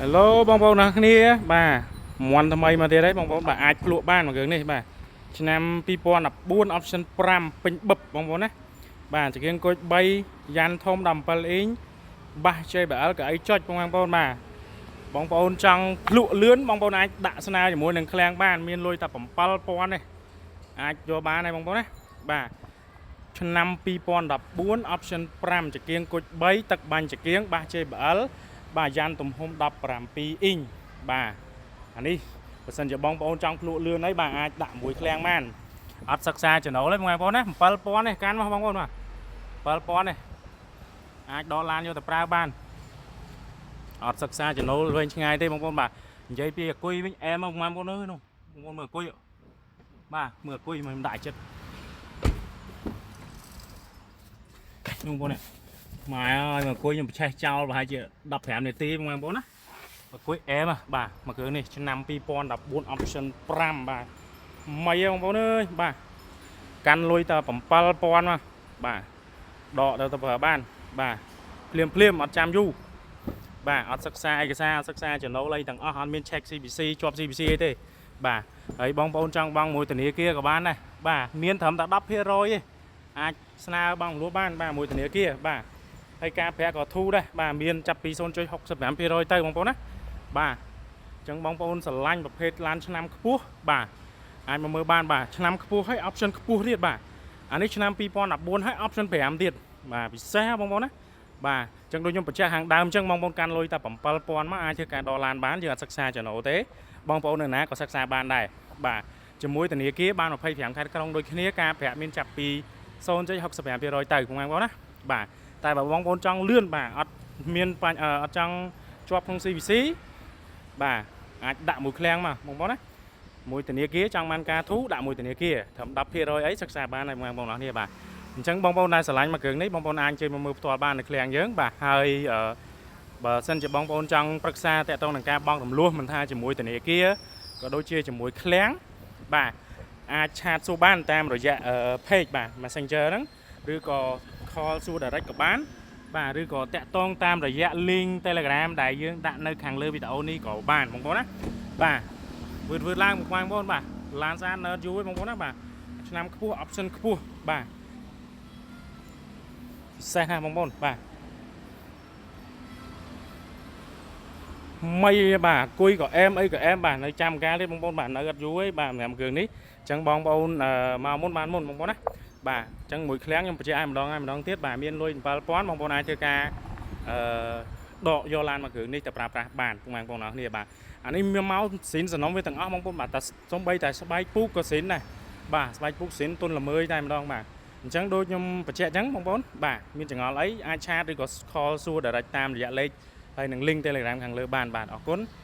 Hello បងប្អូនអ្នកគ្នាបាទមន់ថ្មីមកទៀតហើយបងប្អូនបាទអាចភ្លក់បានមួយគ្រឿងនេះបាទឆ្នាំ2014 option 5ពេញបឹបបងប្អូនណាបាទចង្គៀងគុជ3យ៉ាន់ធំ17អ៊ីងបាស JBL កៅអីចុចបងប្អូនបាទបងប្អូនចង់ភ្លក់លឿនបងប្អូនអាចដាក់ស្នើជាមួយនឹងឃ្លាំងបានមានលុយតែ7000ទេអាចយកបានហើយបងប្អូនណាបាទឆ្នាំ2014 option 5ចង្គៀងគុជ3ទឹកបាញ់ចង្គៀងបាស JBL បាទយ៉ាន់ទំហំ17អ៊ីងបាទអានេះបើសិនជាបងប្អូនចង់ភ្លក់លឿនអីបាទអាចដាក់មួយឃ្លាំងបានអត់សិក្សាចំណូលទេបងប្អូនណា7000នេះកាន់មកបងប្អូនបាទ7000នេះអាចដកឡានយកទៅប្រើបានអត់សិក្សាចំណូលវែងឆ្ងាយទេបងប្អូនបាទនិយាយពីអាគុយវិញអែមមកបងប្អូនអើយនោះបងប្អូនមើលអាគុយបាទមើលអាគុយមិនដាក់ចិត្តនោះបងប្អូននេះម៉ែអើយមកអង្គុយខ្ញុំប្រឆេះចោលប្រហែលជា15នាទីបងប្អូនណាអង្គុយអែមបាទមកគ្រឿងនេះឆ្នាំ2014 option 5បាទមីបងប្អូនអើយបាទកាន់លុយតែ7000មកបាទដកទៅទៅប្រើបានបាទភ្លាមភ្លាមអត់ចាំយូរបាទអត់សិក្សាឯកសារអត់សិក្សាចំណូលអីទាំងអស់អត់មាន check CBC ជាប់ CBC អីទេបាទហើយបងប្អូនចង់បង់មួយធនាគារក៏បានដែរបាទមានត្រឹមតែ10%ទេអាចស្នើបង់រំលោះបានបាទមួយធនាគារបាទ ហើយការប្រាក់ក៏ធូរដែរបាទមានចាប់ពី0.65%ទៅបងប្អូនណាបាទអញ្ចឹងបងប្អូនស្រឡាញ់ប្រភេទឡានឆ្នាំខ្ពស់បាទអាចមកមើលបានបាទឆ្នាំខ្ពស់ហើយ option ខ្ពស់ទៀតបាទអានេះឆ្នាំ2014ហើយ option 5ទៀតបាទពិសេសបងប្អូនណាបាទអញ្ចឹងដូចខ្ញុំបញ្ជាក់ខាងដើមអញ្ចឹងបងប្អូនកាន់លុយតែ7000មកអាចធ្វើការដកឡានបានយើងអត់សិក្សាចំណូលទេបងប្អូននៅណាក៏សិក្សាបានដែរបាទជាមួយធនាគារបាន25ខេត្តក្រុងដូចគ្នាការប្រាក់មានចាប់ពី0.65%ទៅបងប្អូនណាបាទ តែបើបងប្អូនចង់លឿនបាទអត់មានបញ្ហាអត់ចង់ជាប់ក្នុង CBC បាទអាចដាក់មួយឃ្លាំងមកបងប្អូនណាមួយធនាគារចង់បានការធូរដាក់មួយធនាគារត្រឹម10%អីសិក្សាបានហើយបងប្អូនអរគ្នាបាទអញ្ចឹងបងប្អូនដែលស្រឡាញ់មកគ្រឿងនេះបងប្អូនអាចជួយមកមើលផ្ទាល់បាននៅឃ្លាំងយើងបាទហើយអឺបើសិនជាបងប្អូនចង់ប្រឹក្សាតាក់ទងនឹងការបង់រំលោះមិនថាជាមួយធនាគារក៏ដូចជាជាមួយឃ្លាំងបាទអាច chat សួរបានតាមរយៈ page បាទ Messenger ហ្នឹងឬក៏ call សួរ direct ក៏បានបាទឬក៏តាក់ទងតាមរយៈ link Telegram ដែលយើងដាក់នៅខាងលើវីដេអូនេះក៏បានបងប្អូនណាបាទវឺតវឺតឡើងបងប្អូនបាទឡានស្អាតណឺតយូរបងប្អូនណាបាទឆ្នាំខ្ពស់ option ខ្ពស់បាទពិសេសណាស់បងប្អូនបាទមីបាទគុយក៏អែមអីក៏អែមបាទនៅចាំការទេបងប្អូនបាទនៅអត់យូរទេបាទសម្រាប់គ្រឿងនេះអញ្ចឹងបងប្អូនមកមុនបានមុនបងប្អូនណា បាទអញ្ចឹងមួយឃ្លាំងខ្ញុំបញ្ជាក់ឲ្យម្ដងហើយម្ដងទៀតបាទមានលុយ7000បងប្អូនអាចធ្វើការអឺដកយកឡានមកគ្រឿងនេះទៅប្រើប្រាស់បានពុកម៉ែបងប្អូនអរគ្នាបាទអានេះមានមកស៊ីនសំណុំវាទាំងអស់បងប្អូនបាទតែសំបីតែស្បែកពូកក៏ស៊ីនដែរបាទស្បែកពូកស៊ីនទុនល្មើយតែម្ដងបាទអញ្ចឹងដូចខ្ញុំបញ្ជាក់អញ្ចឹងបងប្អូនបាទមានចងល់អីអាច chat ឬក៏ call សួរ direct តាមរយៈលេខហើយនឹង link Telegram ខាងលើបានបាទអរគុណ។